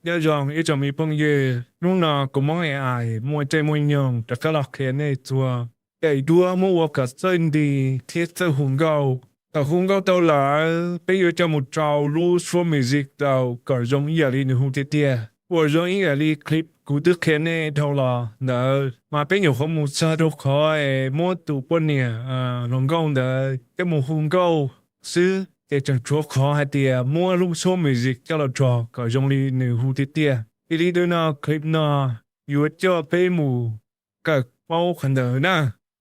Nyob zoo ib tsoom me phooj ywg, hnub no kuv Hmoob AI muaj caij muaj nyoog rov qab los qhia nej txog daim duab muab ua kom txawj nti thiab txawj hu nkauj. Thaum hu nkauj tau lawm, peb yuav coj mus rau lub suab music rau kom zoo ib yam li nws hu tiag tiag, uas zoo ib yam li clip kuv twb qhia nej dhau los ntawd, mas peb nyuam qhuav mus txog rau qhov es muab tus poj niam hluas nkauj ntawd coj mus hu nkauj xwb, ces tseem tshuav qhov hais tias muab lub suab music coj los rog kom zoo li nws hu tiag tiag. Yog li ntawd no clip no yuav coj peb mus kawm paub qhov ntawd na.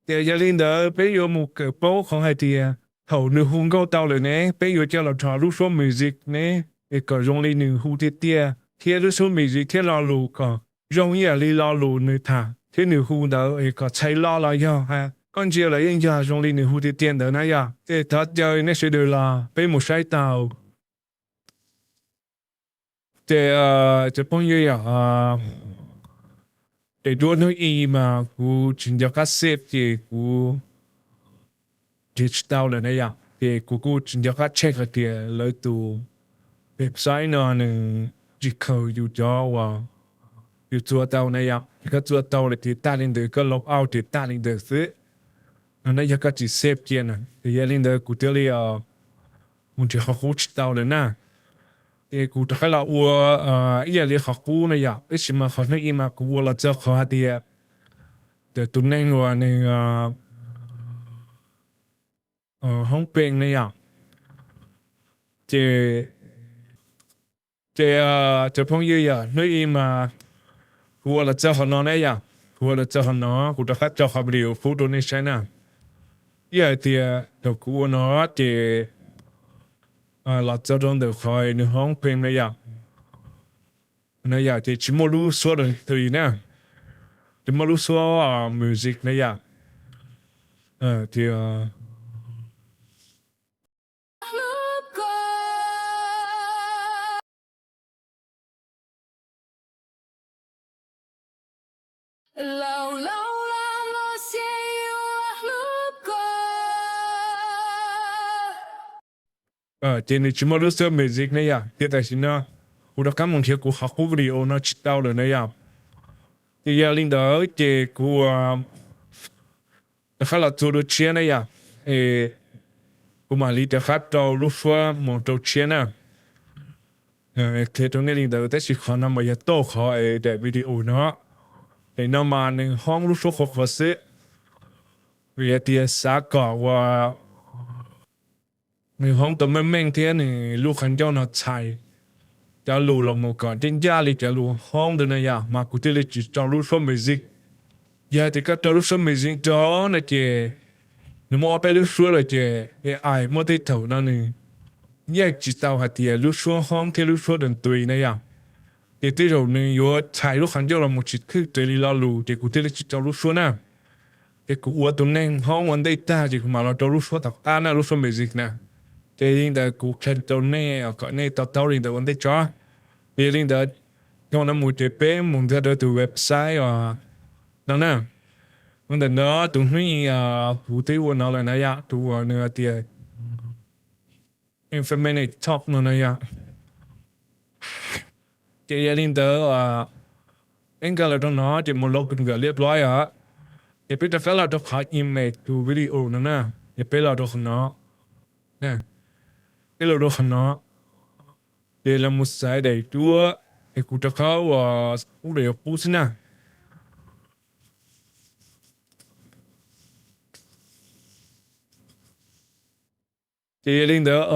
Ces yog li ntawd peb yuav mus kawm paub qhov hais tias thaum nws hu nkauj tau lawm ne, peb yuav coj los rog lub suab music ne, es kom zoo li nws hu tiag tiag, thiab lub suab music thiab lo lus kom zoo ib yam li lo lus nws tham thiab nws hu ntawd, es kom txhais lo los yog koj ntsia los yeej yog zoo li nws hu tiag tiag ntawd na yom. Ces thov caw nej sawv daws los peb mus saib tau. Ces cov phooj ywg yom, daim duab hnub i mas kuv tsis nco qab save ces kuv nrhiav tsis tau lawm na yom, ces kuv kuj tsis nco qab check hais tias lawv tus website no nws tsis khaws yus cov uas yus txua tau na yom. Koj txua tau lawm ces tag li ntawd, koj log out ces tag li ntawd xwb. No yog koj tsis save cia na, ces yog li ntawd kuv thiaj li mus nrhiav qhov qub tsis tau lawm na. Ces kuv rov qab los ua ib yam li qhov qub na yom, tab sis mas qhov hnub i mas kuv ua los txog qhov hais tias tus neeg uas nws hoob pheej ne yom. Ces, ces cov phooj ywg yom, hnub i mas kuv ua los txog qhov no ne yom, kuv ua los txog qhov no, kuv rov qab tso qhov video qub rau nej saib na. Ib yam tias thaum kuv ua no ces los txog rau ntawm qhov nws hoob pheej ne yom, no yom, ces tsis muaj lub suab dab tsi na, tsis muaj lub suab music na yom. Ces ces nws tsis muaj lub suab music ne yom, ces tam sim no kuv rov qab mus nrhiav kuv qhov qub video no tsis tau lawm na yom. Ces yog li ntawd ces kuv rov qab los txua dua tshiab na yom, es kuv mam li rov qab rau lub suab mus rau tshiab na. Qhia rau nej li ntawd, tab sis qhov no mas yog tauj qhov es daim video no, es no mas nws hoob lub suab qhuav qhuav xwb, vim hais tias xav kom uas nws hoob tau meej meej thiab nws lub qhov ncauj no txhais cov lus los mus kom ncaj ncaj li cov lus hoob ntawd na yom, mas kuv thiaj li tsis rau lub suab music. Yog hais tias koj rau lub suab music rau no ces nws muaj ob peb lub suab lawm ces AI muaj tej thaum no nws yeej tsis tau hais tias lub suab hoob thiab lub suab dab tsi na yom. Ces tej zaum nws yuav txhais lub qhov ncauj los mus tsis khwj raws li lo lus, ces kuv thiaj li tsis rau lub suab na. Ces kuv ua tus neeg hoob ua ntej tag ces kuv mam los rau lub suab tom qab na, lub suab music na. Ces li ntawd kuv qhia rau nej kom nej to taub li ntawd ua ntej tso. Ces li ntawd, dhau no mus ces peb mus ntxiv rau tus website os no na. Ua ntawm no tus hnub i kuv twb ua no lawm na yom, tus uas nws hais tias Infinity Talk no na yom. Ces yog li ntawd, peb nkag los rau no ces mus load nkawm liab plob os. Ces peb rov qab los rau qhov image to video no na. Ces peb los rau qhov no, peb los rau qhov no, ces los mus xaiv daim duab, ces kuv rov qab ua ub daim qub xwb na. Ces yog li ntawd,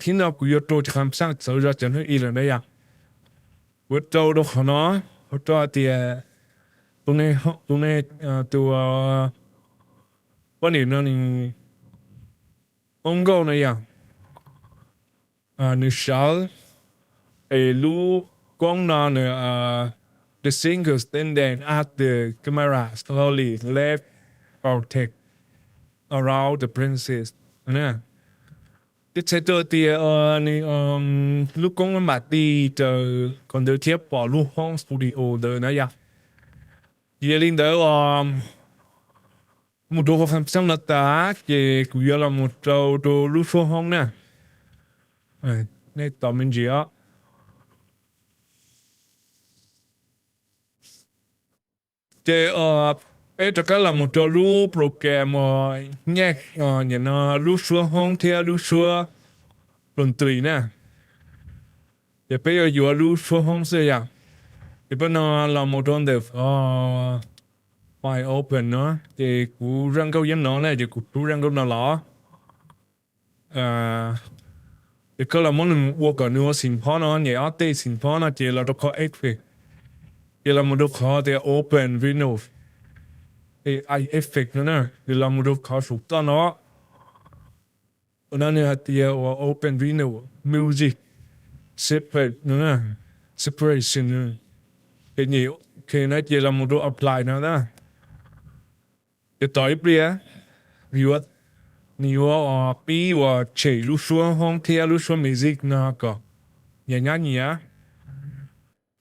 thib no kuv yuav rau cov kham xaj txawv zog cov hnub i lawm na yom. Kuv rau rau qhov no, kuv rau hais tias tus neeg, tus neeg, tus poj niam no nws ua nkauj no yom, nws sawv, es lub koob no nws, the singer standing at the camera slowly left, rotate around the princess. Ces txhais tau tias nws lub koob mam ti raws qhov ntawd thiab pom lub hoob studio ntawd na yom. Ces yog li ntawd, mus rau qhov kham xaj no tas ces kuv yuav los mus rau rau lub suab hoob na. Nej tos me ntsis os. Ces peb rov qab los mus rau lub program uas nyaj, nim no lub suab hoob thiab lub suab doo ntws na. Ces peb yuav yuav lub suab hoob xwb yom. Ces peb no los mus rau ntawm qhov file open no, ces kuv zaj nkauj yeeb no na, ces kuv rub zaj nkauj no los. Ces koj los muab nws ua kom nws ua xim phob no, nyem ob teg xim phob no ces los rau qhov effect. Ces los mus rau qhov tias open window, effect no na, ces los mus rau qhov saum toj no. Ua no nws hais tias uas open window, music, separate no na, separation. Ces nyem ok no ces los mus rau apply no na. Ces tos ib pliag, yuav, nws yuav pib uas tshem lub suab hoob thiab lub suab music no kom nyab nyab nyias.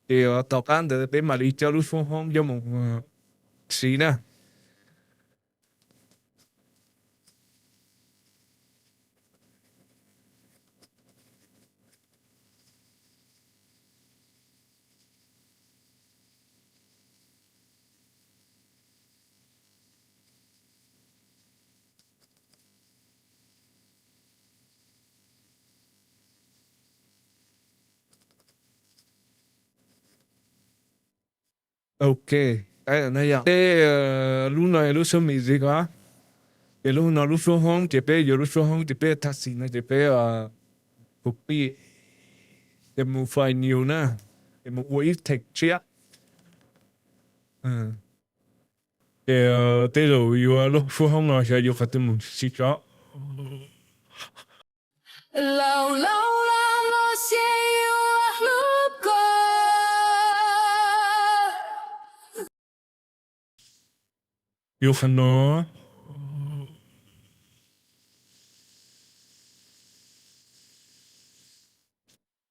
Ces tom qab ntawd peb mam li coj lub suab hoob coj mus siv na. Ok, yog tej lub no lub suab music os, ces lub no lub suab hoob, ces peb yuav lub suab hoob ces peb tha xim no ces peb copy ces mus file new na, ces mus ua ib text tshiab. Ces tej zaum yuav lub suab hoob no xyov yuav qhov twg mus siv tso. Yuav qhov no.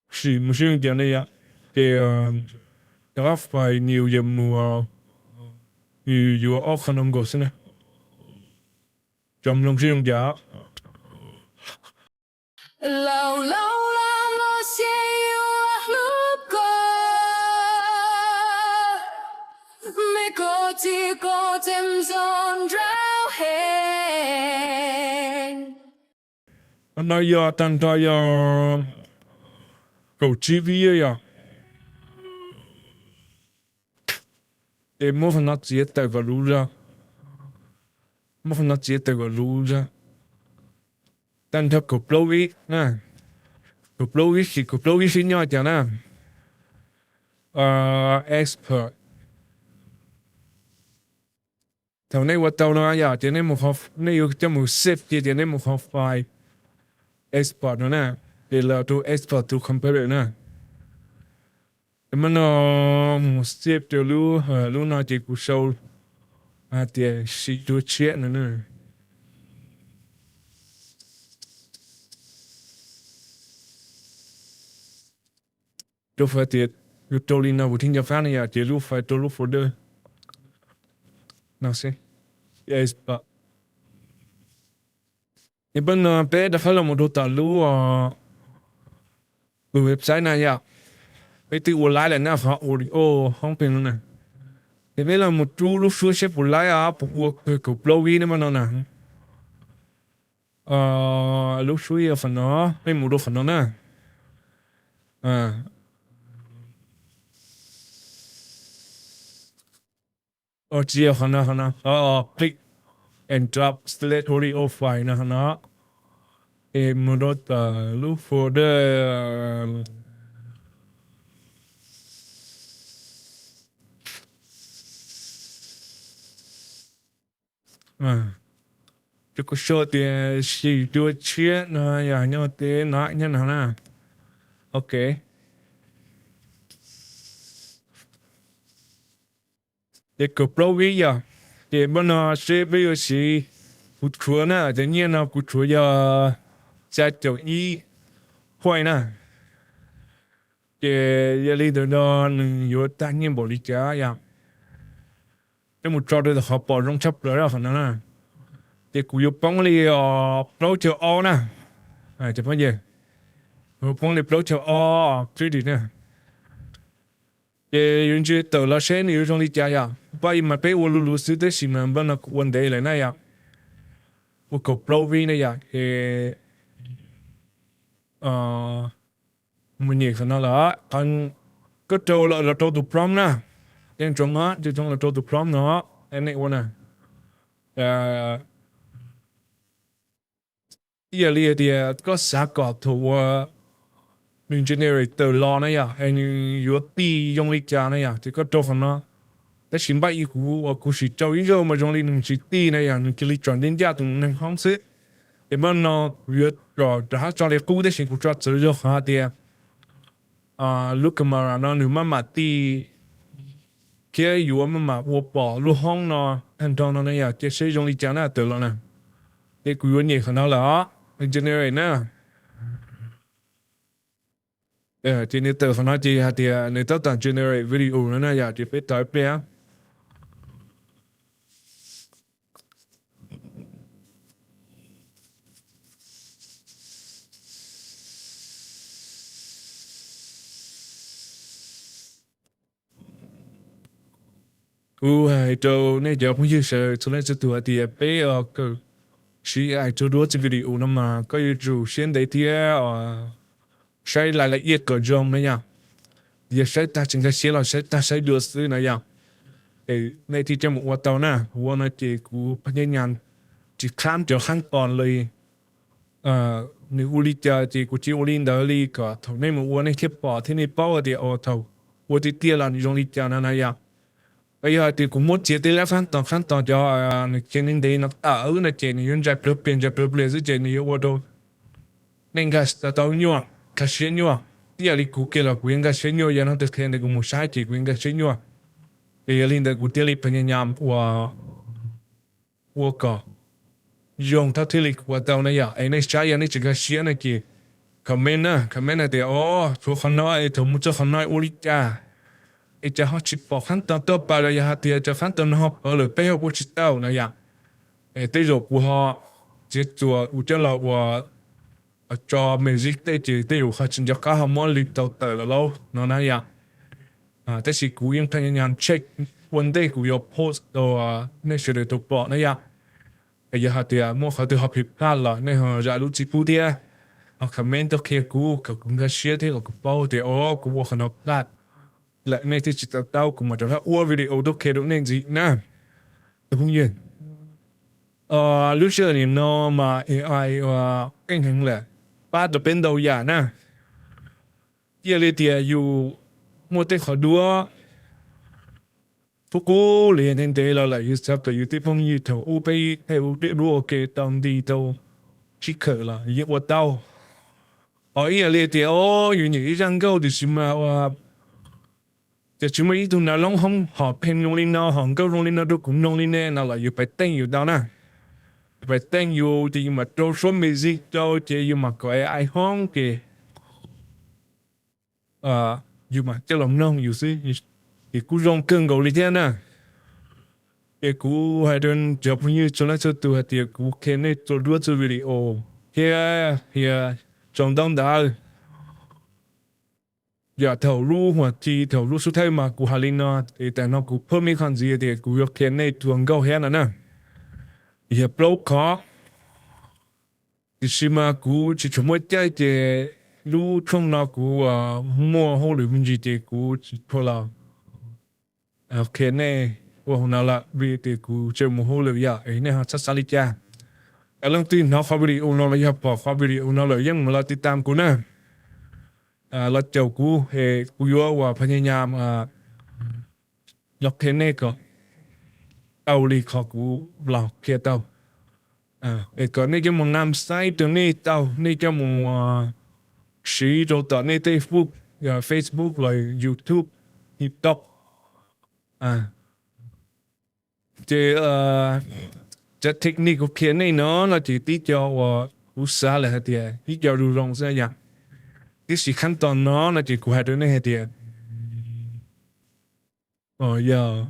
Sim mus sib zoo cas ne yom. Ces rov qab file new yuav mus, yuav ob qho no nkaus xwb na. Tso mloog sib zoo cas. No yog tag nrho yog kaum tsib vib yom. Ces muab qhov no txiav tawm kom luv zog, muab qhov no txiav tawm kom luv zog. Tag nrho kaum plaub vib, kaum plaub vib, sim kaum plaub vib sib nyob cas na. Export. Thaum nej ua tau no yom, ces nej mus, nej yuav coj mus save cia, ces nej mus qhov file export no na, ces los rau export to computer na. Ces mas no mus save rau lub, lub no ces kuv sau hais tias sim dua tshiab no na. Rau file tias yus rau li no kuv thiaj nco qab ne yom, ces lub file rau lub folder no xwb. Ces peb no peb rov qab los mus rau tom lub, lub website na yom. Peb twb ua laib lawm na, qhov audio hoob pem no na. Ces peb los mus rub lub suab seb puas laib os, puas ua kawg kaum plaub vib ne mas no na. Lub suab yog qhov no, peb mus rau qhov no na. Tsis yog qhov no, qhov no, click and drop select audio file no, qhov no. Es mus rau tom lub folder. Ces kuv sau tias sim dua tshiab no yog nyob teb no nyob no na. Ok. Ces kaum plaub vib yog, ces npaj no seb peb yuav siv, kuv tshuav na, cov nyiaj no kuv tshuav yog xya caum ib huaj na. Ces yog li ntawd no nws yuav tag nyiaj npaum li cas yom. Peb mus tso rau qhov pom zoo tshaj plaws qhov no na. Ces kuv yuav poob li plaub caug ob na. Cov phooj ywg, kuv yuav poob li plaub caug ob credit na. Ces yuav ntsia tawm los seb nws yuav zoo li cas yom. Npaj mas peb ua luv luv xwb tab sis mas npaj no kuv ua ntev lawm na yom. Ua kaum plaub vib na yom. Ces mus nyem qhov no lawm, koj rau los rau tus prompt na. Ces rau no, ces rau los rau tus prompt no, nej ua na. Ib yam li tias koj xav kom thaum uas nws generate tawm los na yom, es nws yuav tij zoo li cas na yom, ces koj rau qhov no. Tab sis npaj ib kuv uas kuv sim rau ib zaug mas zoo li nws tsis tij na yom, nws cia li tsom ncaj ncaj tus neeg hoob xwb. Ces npaj no kuv yuav rov rov qab tso li qub tab sis kuv tso txawv zog qhov hais tias lub camera no nws maj mam tij thiab yuav maj mam ua pom lub hoob no tag nrho no na yom, ces seb zoo li cas na tawm los na. Ces kuv yuav nyem qhov no lawm os, generate na. Ces nws tawm qhov no ces hais tias nws tab tom generate video no na yom, ces peb tos ib pliag. Kuv hais rau nej cov phooj ywg sawv txhua leej txhua tus hais tias peb kawm siv ai rau duab txij video no mas koj yuav tsum siab ntev thiab saib lais laj iaj kom zoo na yom. Yog saib tag tsis nkag siab los saib tag saib dua xwb na yom. Es nej thiaj coj mus ua tau na. Ua no ces kuv phaj nyaj nyas tsis khab cov khab tos li nws ua li cas ces kuv cia ua li ntawd li kom thaum nej mus ua nej thiaj pom thiab nej paub tias thaum ua tiag tiag los nws zoo li cas no na yom. Yog hais tias kuv muab txiav tej lab khab tos khab tos cov nws khiav ntev ntev no tawm no ces nws yuav ntsais plawv plias ntsais plawv plias xwb ces nws yuav ua rau nej nkag tsis tau nyuaj, nkag siab nyuaj. Ib yam li kuv kiag los kuv yuav nkag siab nyuaj, yog no tus qhia ntawd kuv mus saib ces kuv yuav nkag siab nyuaj. Ces yog li ntawd kuv thiaj li phaj nyaj nyas ua ua kom zoo thab thiaj li kuv ua tau na yom. Es nej saib yog nej tsis nkag siab no ces comment na, comment hais tias o, tshuav qhov no es thaum mus txog qhov no ua li cas es cas ho tsis pom khab tos tuaj pas los yog hais tias cov khab tos no ho pawv lawm peb ho ua tsis tau na yom. Es tej zaum kuv ho txiav txuas kuv coj los ua tso music tej ces tej zaum ho tsis nco qab ho muab li tau tawm lawm lauj no na yom. Tab sis kuv yeej phaj nyaj nyas check ua ntej kuv yuav post rau nej sawv daws tau pom na yom. Yog hais tias muaj qhov twg ho phiv phaj los nej ho zam lub txim pub thiab ho comment tuaj qhia kuv kom kuv nkag siab thiab kom kuv paub tias o, kuv ua qhov no phaj lawm nej thiaj tsis to taub kuv mam rov qab ua video tuaj qhia rau nej ntxiv na. Tus phooj ywg, lub sij hawm nim no mas AI ua keej heev lawm, pab tau peb ntau yam na. Ib yam li tias yus muaj tej qhov duab qub qub li ntev ntev los lawm yus xav kom yus tej phooj ywg thaum ub peb tej ub peb duab ua ke tau nti tau sib khawm los yeej ua tau. Ho ib yam li tias o, yus nyeem ib zaj nkauj tiam sis mas ua cas tsis muaj ib tug nav loob hoob hom pheej zoo li no hom nkauj zoo li no rau kuv mloog li ne no los yus pais teej yus tau na. Yus pais teej yus ces yus mam rau suab music rau ces yus mam kom AI hoob ces yus mam coj los mloog yus xwb. Ces kuj zoo kawg nkaus li thiab na. Ces kuv hais rau cov phooj ywg txhua leej txhua tus hais tias kuv qhia nej txhua duab txhua video thiab qhia tsaus ntaub ntawv. Yam thaum lub huam ci thaum lub xub thawj mas kuv hais li no, es tam no kuv phawj me qhov ntxiv tias kuv yuav qhia nej txhua nkauj thiab no na. Yog plaub qhov, tiam sis mas kuv tsis tshua muaj caij ces lub tshooj no kuv muaj hauj lwm me ntsis ces kuv tsis tshua los qhia nej ua hauv no lawm vim tias kuv tseem mus hauj lwm yom, es nej ho txhob xav li cas. Leej twg hnov qhov video no los yog pom qhov video no lawm yeej mus los tiv tam kuv na, los caum kuv es kuv yuav ua phaj nyaj nyas los qhia nej kom tau li qhov kuv los qhia tau, es kom nej coj mus nam xaiv rau nej tau, nej coj mus siv rau tom nej tej Facebook, Facebook los YouTube, TikTok. Ces cov technique kuv qhia nej no no ces tib co uas kuv xav lawm hais tias tib co zoo zoo xwb yom. Tiam sis khab tos no no ces kuv hais rau nej hais tias yog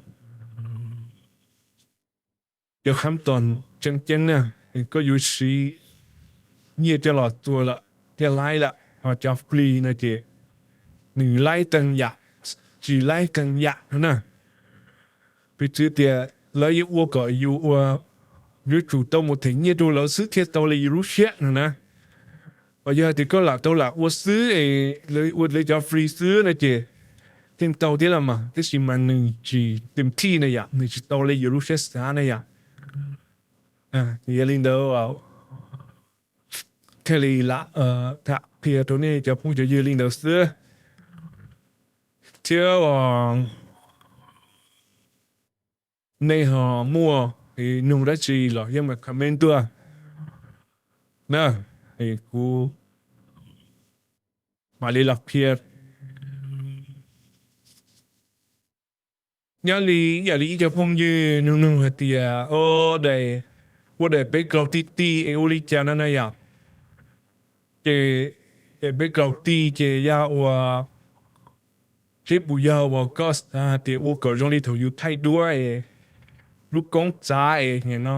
cov khab tos tseem ceeb na, koj yuav siv nyiaj coj los tua lawm thiaj laib lawm, ho cov free no ces nws laib teeg yam. tsis laib qee yam no na. Piv txwv tias lawv yuav ua kom yus ua, yuav tsum tau mus them nyiaj rau lawv xwb thiaj tau li yus lub siab no na. Os yog hais tias koj lam tau lam ua xwb es lawv ua lawv cov free xwb no ces yeej tau thiab los mas, tab sis mas nws tsis tem thij na yom, nws tsis tau li yus lub siab xav na yom. Yog li ntawd thiaj li lam tham qhia rau nej cov phooj cov ywg li ntawd xwb. Thiab nej ho muaj nug dab tsi los yeej meem comment tuaj na, kuv mam li los qhia. Nyob li ib yam li ib co phooj ywg nug nug hais tias ua daim, ua daim background tij tij es ua li cas no na yom. Ces daim background tij ces yog ua, seb puas yog uas koj xav hais tias ua kom zoo li thaum yus thaij duab es lub koob txav es nim no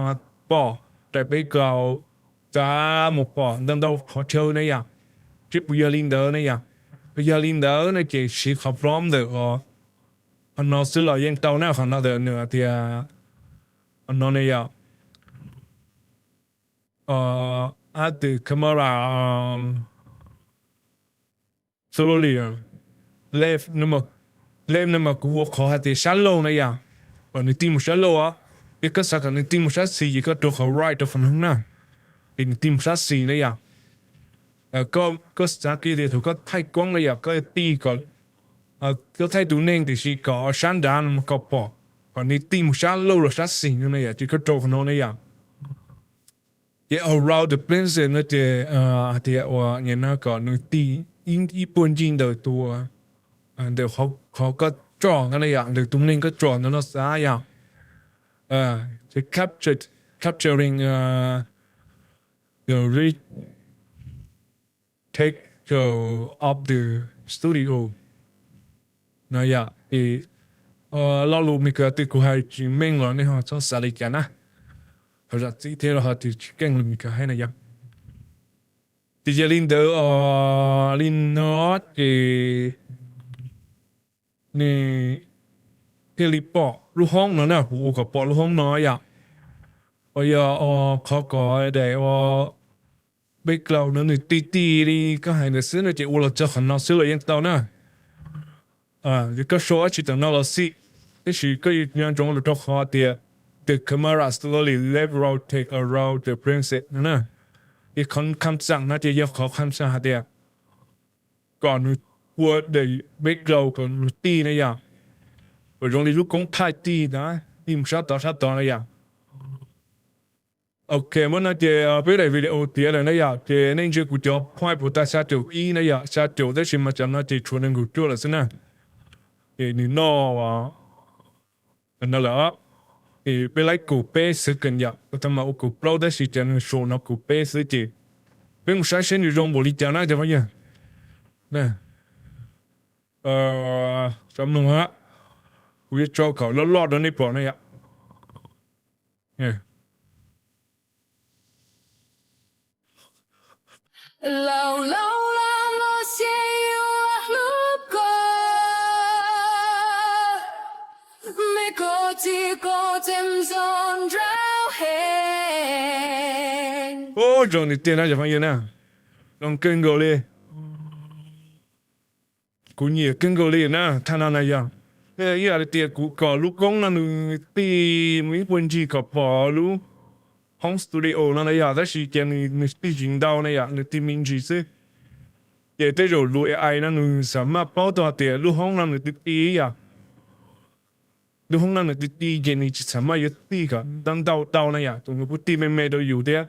pom daim background txav mus pom ntau ntau qhov chaw na yom. Seb puas yog li ntawd na yom. Yog li ntawd no ces siv qhov prompt ntawm qhov no xwb los yeej tau na, qhov no ntawm nws tias, qhov no ne yom, add the camera slowly left, left no mas kuv ua qhov hais tias sab laug na yom, kom nws tij mus sab laug os. Yog koj xav kom nws tij mus sab xis ces koj rau qhov right rau qhov no na, es nws tij mus sab xis na yom. Koj xav kiag tias thaum koj thaij koob na yom, koj tij kom, koj thaij tus neeg tiam sis kom sab nrad no mas kom pom, kom nws tij mus sab laug los sab xis no na yom, ces koj rau qhov no na yom. Ces around the princess no ces hais tias uas nim no kom nws tij ib puag ncig ntawm tus, ntawm qhov koj tso no na yom, ntawm tus neeg koj tso ntawd no xav yom. Ces capture, capturing the rich take of the studio no yom. Es lo lus Meskas twg kuv hais tsis meej los nej ho txhob xav li cas na, ho zam txim thiab los ho tsis keej lus Meskas hais na yom. Ces yog li ntawd os, li no ces nws thiaj li pom lub hoob no na, kuv ua kom pom lub hoob no yom. Uas yog qhov kom daim ua background no nws tij tij li koj hais ntawd xwb no ces ua los txog qhov no xwb los yeej tau na. Koj sau dab tsi tam no los xij, tab sis koj yuav nco ntsoov rau qhov tias the camera slowly left rotate around the princess no na. Ces qhov kham xam no ces yog qhov kham xam hais tias kom nws ua daim background kom nws tij na yom, kom zoo li lub koob thaij tij na, tij mus sab tod sab tod na yom. Ok, muab no ces peb daim video tiav lawm na yom, ces nej ntsia kuv cov point puas tag xya caum ib na yom, xya caum, tab sis mas cov no ces tshuav nees nkaum cuaj lawm xwb na. Ces nws noj no lawm, ces peb laib kaum peb second yom, ua tau mas ua kaum plaub tab sis cov nws sau no kaum peb xwb ces peb mus saib seb nws zoo npaum li cas na cov phooj ywg. Tso mloog, kuv yuav tso kom loj loj rau nej pom na yom. Ub, zoo tiag tiag na cov phooj ywg na, zoo kawg nkaus li. Kuv nyiam kawg nkaus li na, thaj no na yog, ib yam li tias kuv kom lub koob no nws tij mus ib puag ncig kom pom lub home studio no na yom, tab sis ces nws tij tsis ntau na yom, nws tij me ntsis xwb. Ces tej zaum lub A I no nws xam maj paub tau hais tias lub hoob no nws tij tij yom, lub hoob no nws tij tij ces nws tsis xam maj yuav tij kom ntau ntau tau na yom, tus nws kuj tij me me rau yus thiab.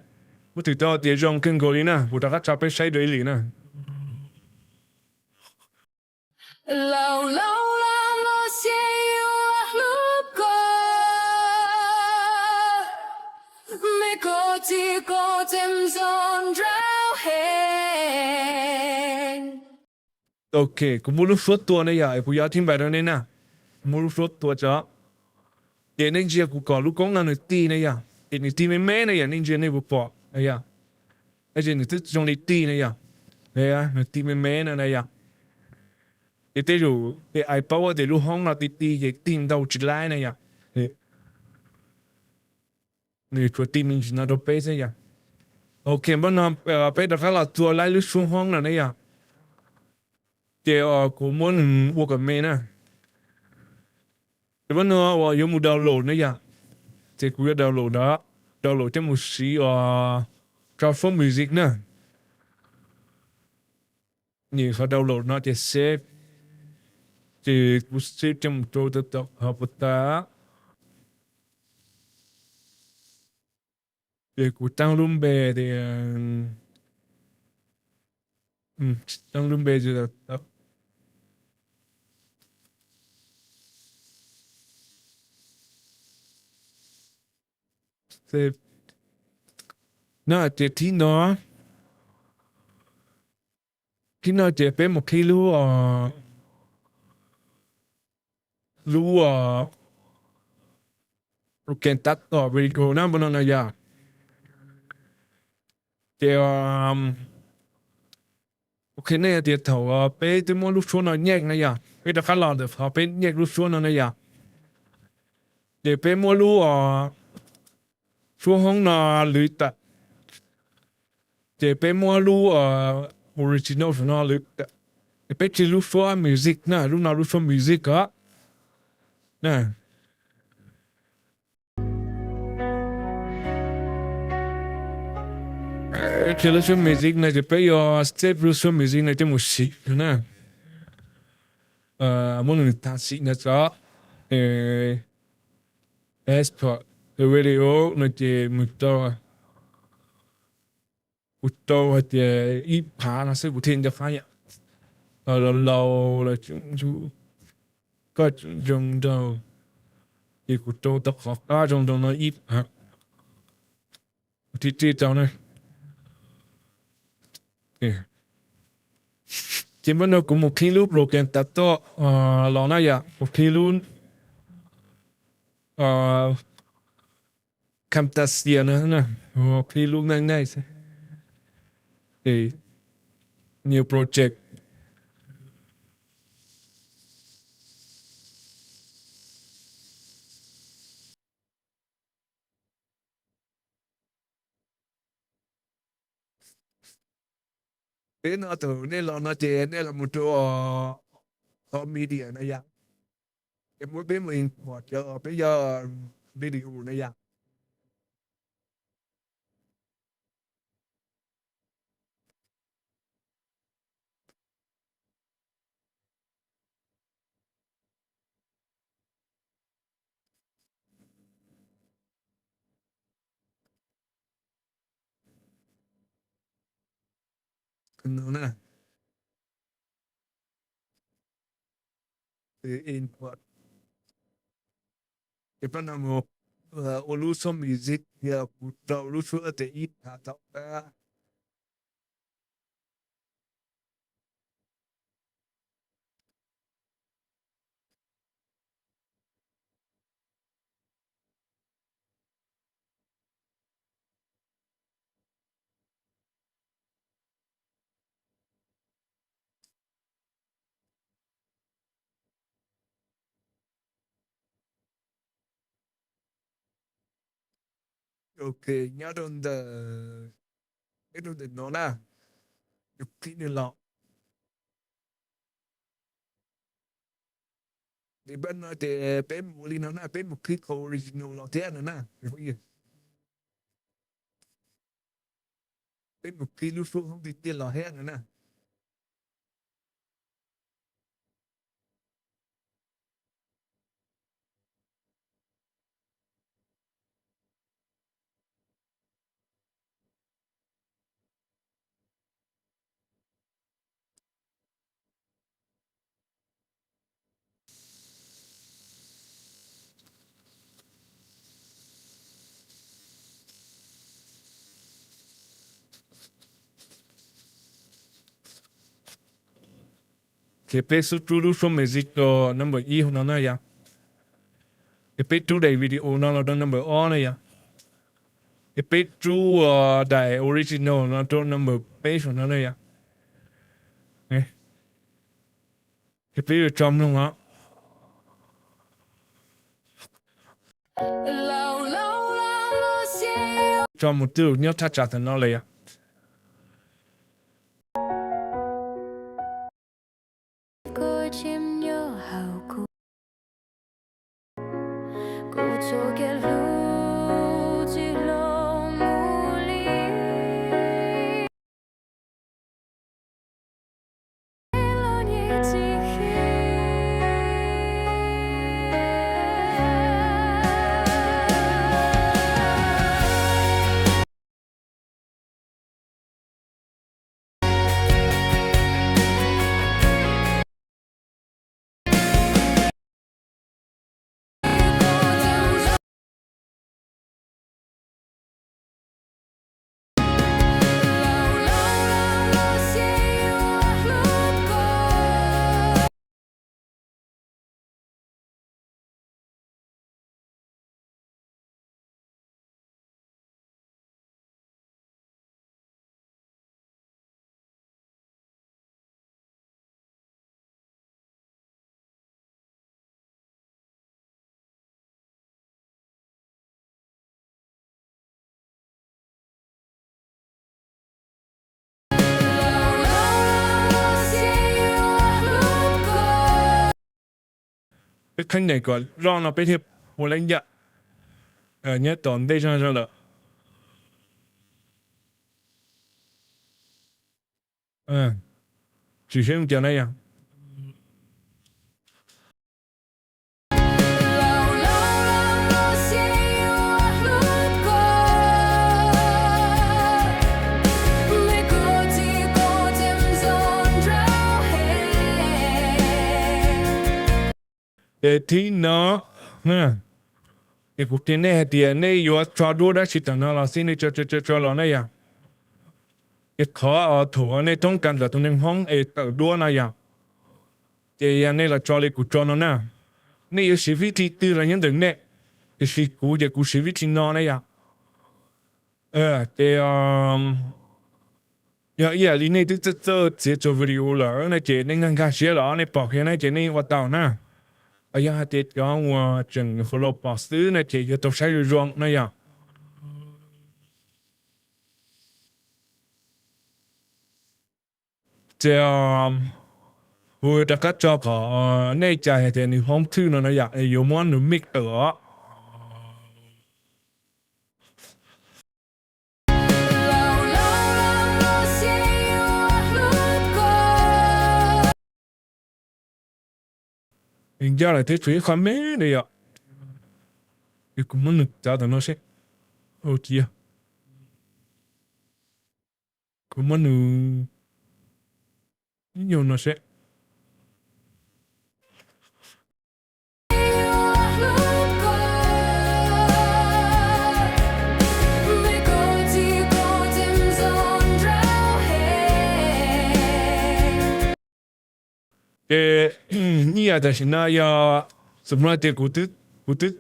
Kuv twb tau tias zoo kawg nkaus li na, kuv rov qab tso peb saib dua ib lwm na. Ok, kuv muab lub suab tua ne yom, kuv yuav thib npais rau nej na. Kuv muab lub suab tua tso. Ces nej ntsia kuv kom lub koob no nws tij ne yom, ces nws tij me me ne yom, nej ntsia nej puas pom yom. Ces nws twb zoo li tij ne yom, nws tij me me no na yom. Ces tej zaum ces ai paub tias lub hoob no ti ti ces tig ntau tsis laib na yom. Nws tsuas tig me ntsis no rau peb xwb yom. Ok, npaj no peb rov qab los txua laib lub suab hoob no ne yom. Ces kuv muab nws ua kom me na. Ces npaj no uas yuav mus download na yom. Ces kuv yuav download no, download coj mus siv os, rau suab music na. Nim qhov download no ces save, ces kuv save coj mus rau tom qhov puas tas. Ces kuv tab lub npe tias, tab lub npe no ces thib no, thib no ces peb mus qhib lub, lub program tab tom video na npaj no no yom. Ces ok, nej tias thaum peb twb muab lub suab no nyaj na yom, peb rov qab los ntawm qhov peb nyaj lub suab no na yom. Ces peb muab lub suab hoob no lwv tawm, ces peb muab lub original saum no lwv tawm, ces peb tseg lub suab music na, lub no lub suab music os. Tseg lub suab music no ces peb yuav save lub suab music no coj mus siv na. Muab nws tag sim no tso, export video no ces mus rau, kuv rau hais tias ib phav no xwb kuv thiaj nco qab yom. Los laus los tseem, koj tseem zoo nraug, ces kuv rau tau qhov qab zoo nraug no ib phav, kuv thiaj rau na. Ces npaj no kuv mus qhib lub program tab tom los na yom, kuv qhib lub Camtasia no, qhib lub neej neej xwb. New project. Peb no thaum nej los no ces nej los mus rau qhov media na yom, ces muab peb mus import cov peb yog video na yom. Ces peb no mus ua lub suab music, yog kuv rau lub suab tias ib phav thaum qab. Ok, nyob rau ntawm, nyob rau ntawm no na, yus qhib nws los. Ces peb no ces peb mus li no na, peb mus qhib qhov original los thiab no na. Peb mus qhib lub suab hoob tiag tiag los thiab no na. Ces peb xub rub lub suab music rau number ib hauv no na yom. Ces peb rub daim video no los rau number ob na yom. Ces peb rub daim original no rau number peb saum no na yom. Peb yuav tso mloog os. Tso mus twb nyob thaj tsam tam no lawm yom. Peb kheej nyem kom loj no peb thiaj ua lab ncaj. Nyob tom ntej zog zog lawm. Tsis seb zoo cas na yom. Ces thib no, ces kuv qhia nej hais tias nej yuav tso duab dab tsi tam no los xij nej tso tso tso los na yom. Ces qhov thaum nej thoob kas ntawm tus neeg Hmoob es tawm duab no yom, ces yog nej los tso li kuv tso no na, nej yuav siv vib thi twg los nyob ntawm nej, tiam sis kuv ces kuv siv vib thi no na yom. Ces yog ib yam li nej twb txawj txawj txiav txog video lawm na ces nej nkag nkag siab lawm nej pom kiag na ces nej ua tau na. Yog hais tias cov uas tseem follow pom xwb na ces yuav tau saib zoo zoo na yom. Ces kuv rov qab tso kom nej cais hais tias nws hoob thwj no na yom, yuav muab nws mix tawm os. Ncaj lawm thiab tshuav ib qho me na yom. Ces kuv muab nws txav tam no seb. Cia kuv muab nws ib nyuag no seb. Ces ib yam tam sim no yog, xws li tias kuv twb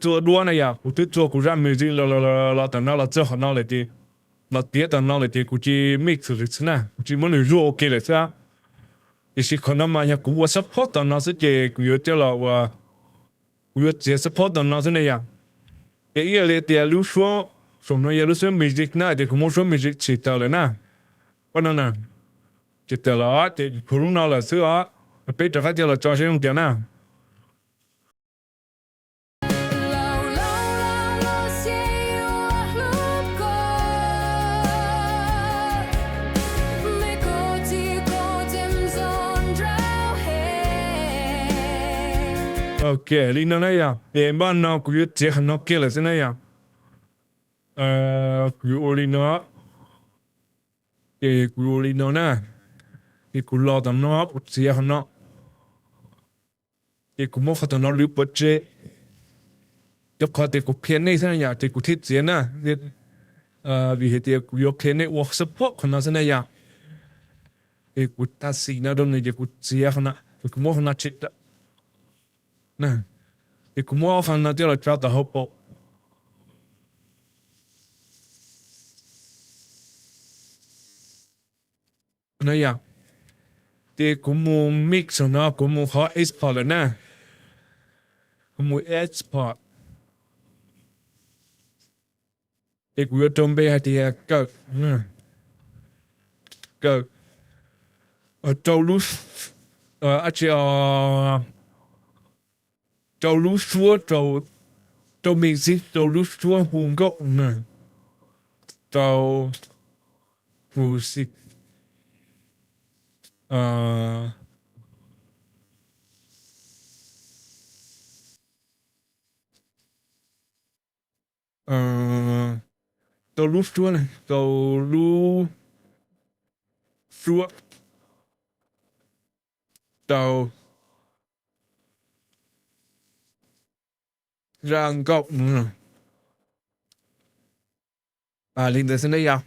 txua duab na yom, kuv twb txua kuv zaj music los tam no los txog qhov no lawm ces, los tiav tam no lawm ces kuv cia mix xwb na, kuv cia muab nws zuaj ua ke lawm xwb. Tiam sis qhov no mas yog kuv ua support tam no xwb ces kuv yuav coj los ua, kuv yuav txiav support tam no xwb ne yom. Ces ib yam li tias lub suab, saum no yog lub suab music na ces kuv muab suab music tsim tawm lawm na. Pab no na, tsim tawm lawm ces kuv lub no lawm xwb os. Peb rov qab coj los tso seb zoo cas na. Ok, li no na yom, ces npaj no kuv yuav txiav qhov no kiag lawm xwb na yom. Kuv yuav ua li no, ces kuv ua li no na, ces kuv los tom no kuv txiav qhov no, ces kuv muab qhov tom no lwv pov tseg, rau qhov tias kuv qhia nej xwb na yom, ces kuv thiaj txiav na. Vim hais tias kuv yuav qhia nej ua support qhov no xwb na yom. Ces kuv tag xim no rau nws ces kuv txiav qhov no, ces kuv muab qhov no tsim tawm, ces kuv muab qhov no coj los tso tom hauv paus. No yom, Ces kuv mus mix no, kuv mus qhov export lawm na. Kuv mus export. Ces kuv yuav rau npe hais tias kawm, kawm, rau lub, tsis, rau lub suab, rau, rau music, rau lub suab hu nkauj na, rau music, rau lub suab, rau lub suab, rau zaj nkauj no. Li ntawd xwb na yom.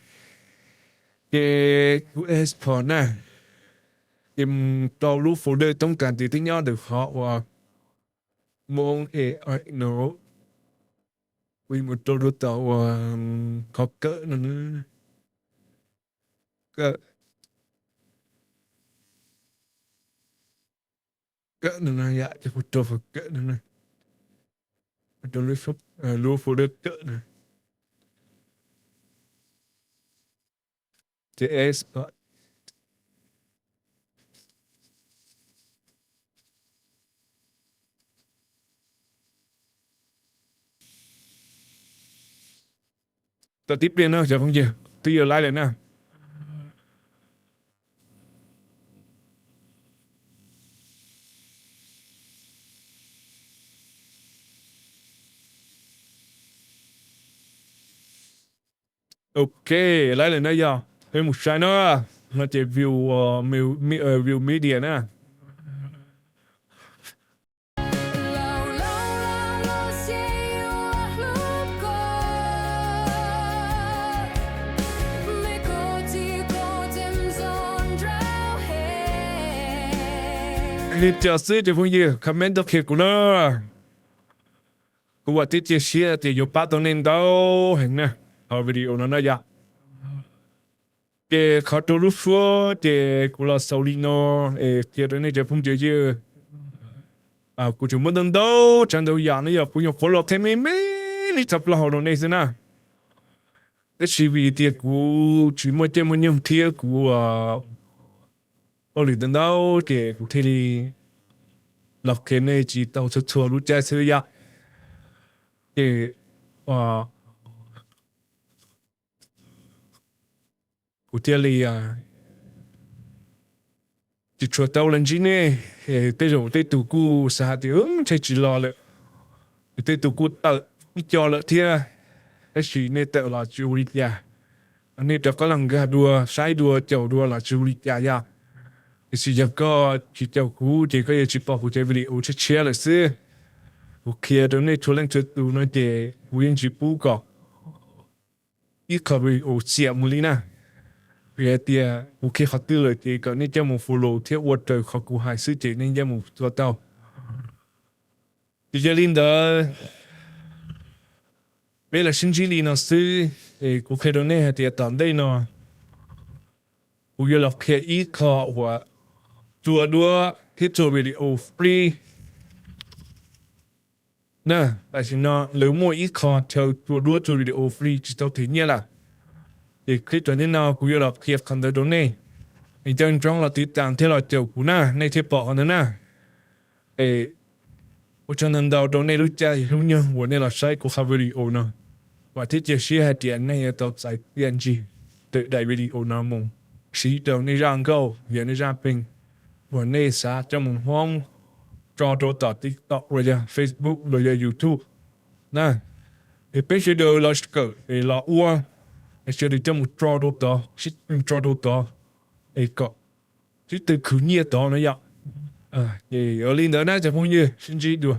Ces kuv export na, ces mus rau lub folder toob kas ces twb nyob ntawm qhov uas Hmoob A I no, kuv mus rau rau tom uas qhov kawm no, kawm, kawm no na yom, ces kuv rau qhov kawm no na, rau lub folder kawm no. Ces export. Tau tib pliag no cov phooj ywg, twb yuav laib lawm na. Ok, laib lawm na yog, peb mus saib no, no ces view, view media na. Li cas xwb ces phooj ywg comment tuaj qhia kuv na. Kuv vam thiab cia siab tias yuav pab tau nej ntau heev na, qhov video no na yom. Ces qhov rau lub suab ces kuv los xaus li no es qhia rau nej cov phooj ywg. Kuv tseem muaj ntau ntau tsav ntau yam no yog kuv nyuam qhuav los qhia me me li txog plaub hau rau nej xwb na. Tab sis vim tias kuv tsis muaj caij muaj nyoog thiab kuv ua lwm ntau ntau ces kuv thiaj li los qhia nej tsis tau txhua txhua lub caij xwb yom. Ces kuv thiaj li tsis tshua tau los ntsib nej. Tej zaum tej tus kuj xav hais tias ntshe tsis los lawm, tej tus kuj tawm ib co lawm thiab. Tab sis nej tawm los tsis ua li cas, nej rov qab los nkag dua saib dua caum dua los tsis ua li cas yom. Tiam sis yog koj tsis caum kuv ces koj yuav tsis pom kuv cov video tshiab tshiab lawm xwb. Kuv qhia rau nej txhua leej txhua tus no ces kuv yeej tsis pub kom ib qho video xiam mus li na. Vim hais tias kuv qhia qhov twg lawm ces kom nej coj mus follow thiab ua raws qhov kuv hais xwb ces nej yeej mus tua tau. Ces yog li ntawd, peb los sib ntsib li no xwb es kuv qhia rau nej hais tias tom ntej no kuv yuav los qhia ib qho uas tua duab thiab tua video free na. Tam sim no lawv muaj ib qho chaw tua duab tua video free tsis tau them nyiaj lawm. Ces clip tom ntej no kuv yuav los qhia qhov ntawd rau nej. Es nco ntsoov los tiv tam thiab los caum kuv na nej thiaj pom qhov ntawd na. Es ua tsaug ntau ntau rau nej lub caij lub nyoog uas nej los saib kuv qhov video no. Vam thiab cia siab hais tias nej yuav tau txais txiaj ntsig tawm daim video no mus siv rau nej zaj nkauj, yog nej zaj pheej uas nej xav coj mus hmoob tso rau tom TikTok los yog Facebook los yog YouTube na. Es peb sawv daws los kawm es los ua, es sawv daws coj mus tso rau tod, sib tw tso rau tod, es kom sib tw khwv nyiaj tod no yom. Ces ua li ntawd na cov phooj ywg, sib ntsib dua.